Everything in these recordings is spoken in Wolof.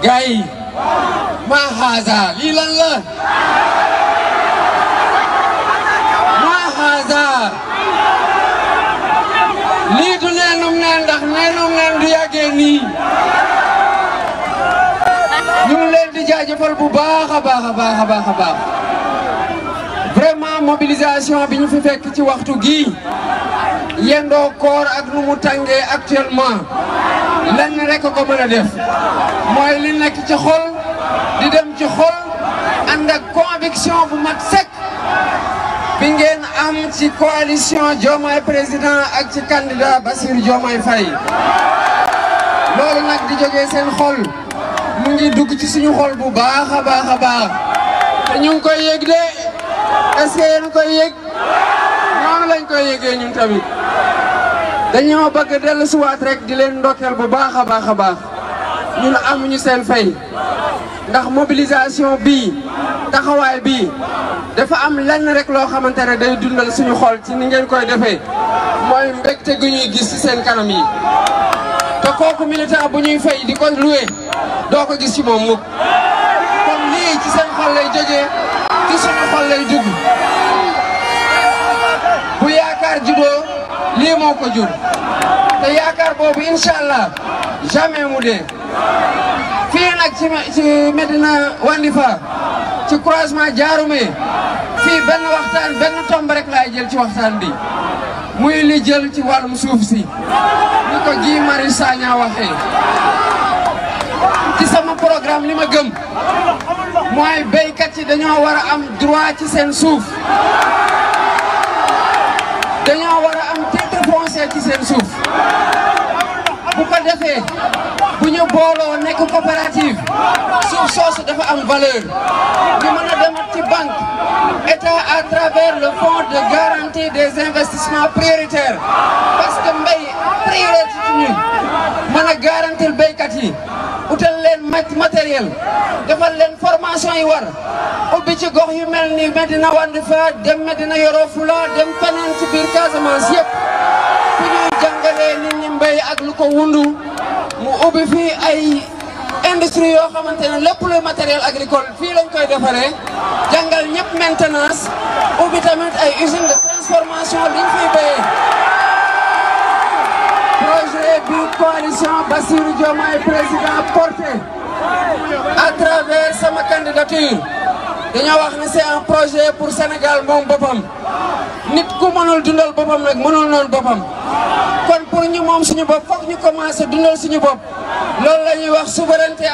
gay ma haza lii lan la ma haza lii du neenum neen ndax neenum neen du yàggee nii ñu ngi leen di jaajëfal bu baax a baax vraiment mobilisation bi ñu fi fekk ci waxtu gii yendoo koor ak nu mu tàngee actuellement lenn rek ko mën a def mooy li nekk ci xol di dem ci xol ànd ak conviction bu mat sëkk bi ngeen am ci coalition Diomaye président ak ci candidat Bassirou Diomaye Faye loolu nag di jógee seen xol mu ngi dugg ci suñu xol bu baax a baax te ñu ngi koy yëg de est-ce que yéen koy yëg noonu lañ koy yëgee ñun tamit dañoo bëgg dellu siwaat rek di leen ndokkeel bu baax a baax ñun amuñu seen fay ndax mobilisation bii taxawaay bii dafa am lenn rek loo xamante ne day dundal suñu xol ci ni ngeen koy defee mooy mbégte gu ñuy gis ci seen kanam yi te kooku militant bu ñuy fay di ko loué doo ko gis ci moom mukk kon lii ci seen xol lay jógee ci suñu xol lay dugg bu yaakaar juddoo lii moo ko jur te yaakaar boobu incha allah jamais mu dee fii nag ci Medina Wandifa ci croisement Diaroumé fii benn waxtaan benn tomb rek laay jël ci waxtaan bi muy li jël ci wàllum suuf si ni ko Guy Marius Sagna waxee ci sama programme li ma gëm mooy béykat yi dañoo war a am droit ci seen suuf dañoo war a am titre foncier ci seen suuf bu ko defee bu ñu booloo nekk coopérative suuf soosu dafa am valeur ñu mën a demat ci banque état à travers le fonds de garantie des investissements prioritaires parce que mbay priorité ci ñun mën a garantir béykat yi utal leen matériel defal leen formation yi war ubbi ci gox yu mel ni Medina Wandifa dem Medina Yoro Fula dem feneen ci biir Casamance yëpp fu ñuy jàngalee nit ñi mbay ak lu ko wundu mu ubbi fii ay industrie yoo xamante ne lépp luy matériel agricole fii lañ koy defaree jàngal ñëpp maintenance ubbi tamit ay usine de transformation liñ fiy béyee projet bi coalition Bassirou Diomaye président porté à travers sama candidature dañoo wax ne c'est un projet pour Sénégal moom boppam nit ku mënul dundal boppam nag mënul noonu boppam kon pour ñu moom suñu bopp foog ñu commencé dundal suñu bopp loolu la ñuy wax souveraineté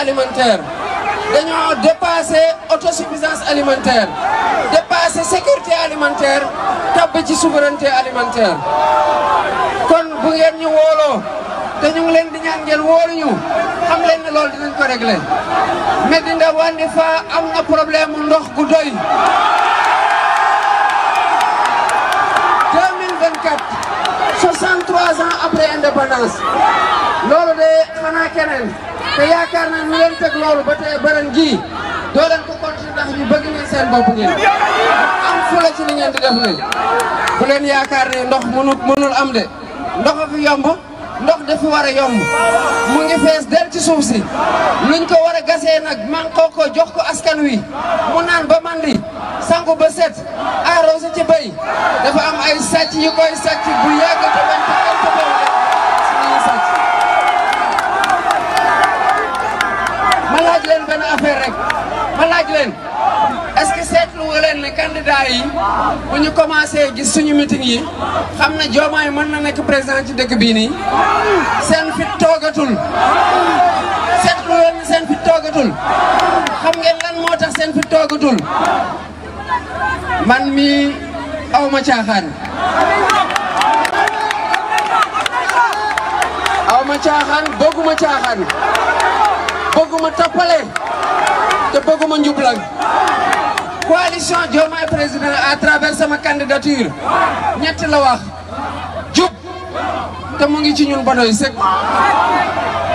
alimentaire dañoo dépassé autosuffisance alimentaire dépassé sécurité alimentaire tabb ci souveraineté alimentaire kon bu ngeen ñu wooloo te ñu ngi leen di ñaan ngeen wóolu ñu xam leen ne loolu dinañ ko régler Medina Wandifa am na problème mu ndox gu doy 2024 63 ans après indépendance loolu de xanaa keneen te yaakaar naa ñu leen teg loolu ba tey bëran gii doo leen ko continuer ndax ñu bëgg ngeen seen bopp ngeen am fula ci li ngeen di def ne bu leen yaakaar ne ndox mënul am de ndox a fi yomb ndox dafa war a yomb mu ngi fees del ci suuf si luñ ko war a gasee nag man ko jox ko askan wi mu naan ba mandi sangu ba set arrosé ci béy dafa am ay sàcc yu koy sàcc bu yàgg te bañ ko suñuy sàcc ma laaj leen benn affaire rek ma laaj leen est-ce que seetlu nga leen ne candidat yi bu ñu commencé gis suñu meeting yi xam na Diomaye mën na nekk président ci dëkk bii nii seen fit toogatul seetlu leen ne seen fit toogatul xam ngeen lan moo tax seen fit toogatul man mi awma caaxaan bëgguma tappale te bëgguma njublang coalition Diomaye président à travers sama candidature ñett la wax jub te mu ngi ci ñun ba doy sëkk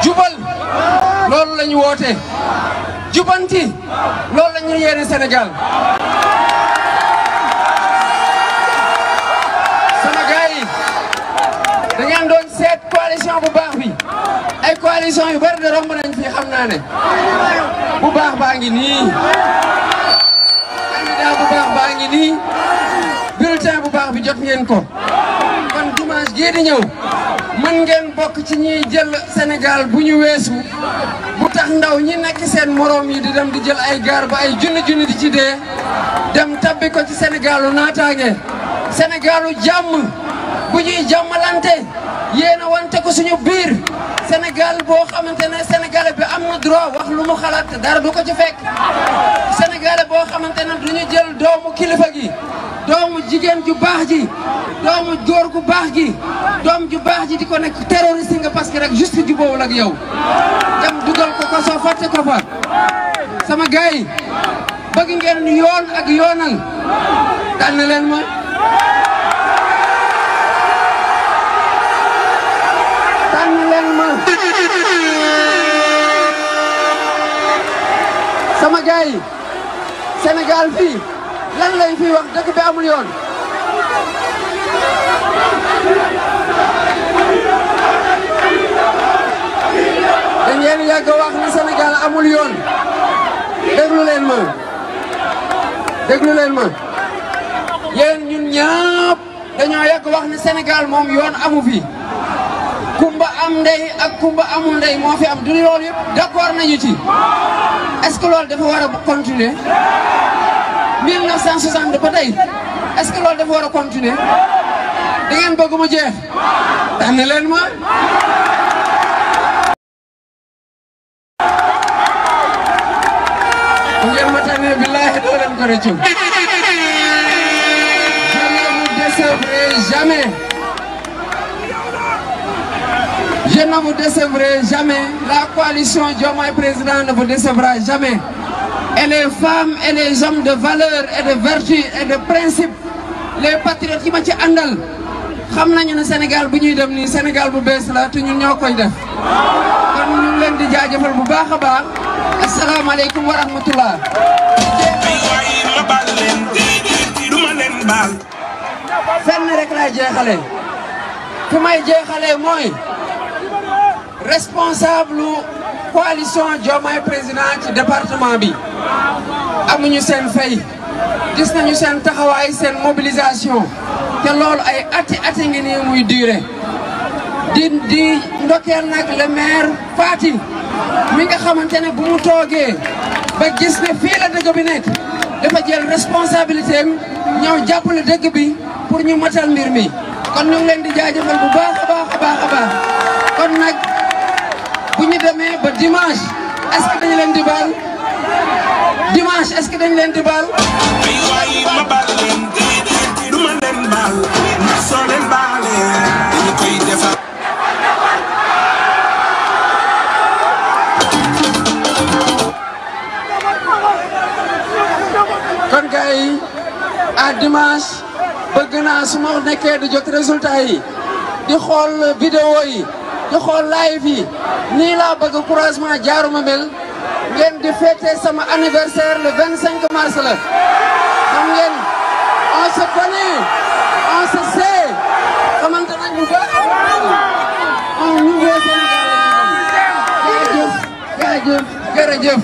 jubal loolu la ñu woote jubanti loolu la ñu yéene Sénégal sama gars yi da ngeen doon seet coalition bu baax bi ay coalition coalition yu bari de romb nañ fi xam naa ne bu baax baa ngi nii candidat bu baax baa ngi nii bulletin bu baax bi jot ngeen ko kon dimanche gii di ñëw mën ngeen bokk ci ñiy jël Sénégal bu ñu weesu bu tax ndaw ñi nekk seen morom yi di dem di jël ay gaar ba ay junni di ci dee dem tabbi ko ci Sénégalu naataange Sénégalu jàmm bu ñuy jàmmalante yéena wante ko suñu biir Sénégal boo xamante ne Sénégalais bi am na droit wax lu mu xalaat dara du ko ci fekk Sénégalais boo xamante ne duñu jël doomu kilifa gi doomu jigéen ju baax ji doomu góor gu baax gi doom ju baax ji di ko nekk terroriste nga parce que rek juste jubóowul ak yow dem dugal ko kaso fàtte ko fa sama gars yi bëgg ngeen yoon ak yoonal tànn leen ma tànn leen ma sama gars yi Sénégal fii lan lay fii wax dëkk bi amul yoon dañ leen yàgg wax ni Sénégal amul yoon déglu leen ma yéen ñun ñëpp dañoo yàgg wax ni Sénégal moom yoon amu fi kumba am ndey ak kumba amul ndey moo fi am du loolu yëpp d'accord nañu ci est-ce que loolu dafa war a continuer 1960 ba tey est-ce que loolu dafa war a continuer da ngeen bëgg mu jeex tànn leen ma bu ngeen ma tànnee billaahi doo leen ko rëccu je ne vous décevrai jamais je ne vous décevrai jamais la coalition Diomaye Président ne vous décevra jamais et les femmes et les hommes de valeur et de vertu et de principe les patriotes yi ma ci àndal xam nañu ne Sénégal bu ñuy dem nii Sénégal bu bees la te ñun ñoo koy def kon ñu ngi leen di jaajëfal bu baax a baax asalaamaaleykum wa rahmatullah fenn rek laay jeexale fi may jeexale mooy responsable coalition Diomaye Président ci département bi amuñu seen fay gis nañu seen taxawaay seen mobilisation te loolu ay ati ngi nii muy duré di ndokkeel nag le maire Fati mi nga xamante ne bu mu toogee ba gis ne fii la dëgg bi nekk dafa jël responsabilité am ñëw jàppale dëgg bi pour ñu matal mbir mi kon ñu ngi leen di jaajëfal bu baax a baax kon nag bu ñu demee ba dimanche est-ce que dañu leen di baal dimanche est-ce que dañu leen di baal kon gars yi à dimanche bëgg naa su ma nekkee di jot résultat yi di xool vidéo yi di xool live yi nii laa bëgg croisement jaaruma mel ngeen di fêter sama anniversaire le 25 mars la xam ngeen on se connaît on se sait xamante nañ bu baax on nouveau Sénégal jaajëf jërëjëf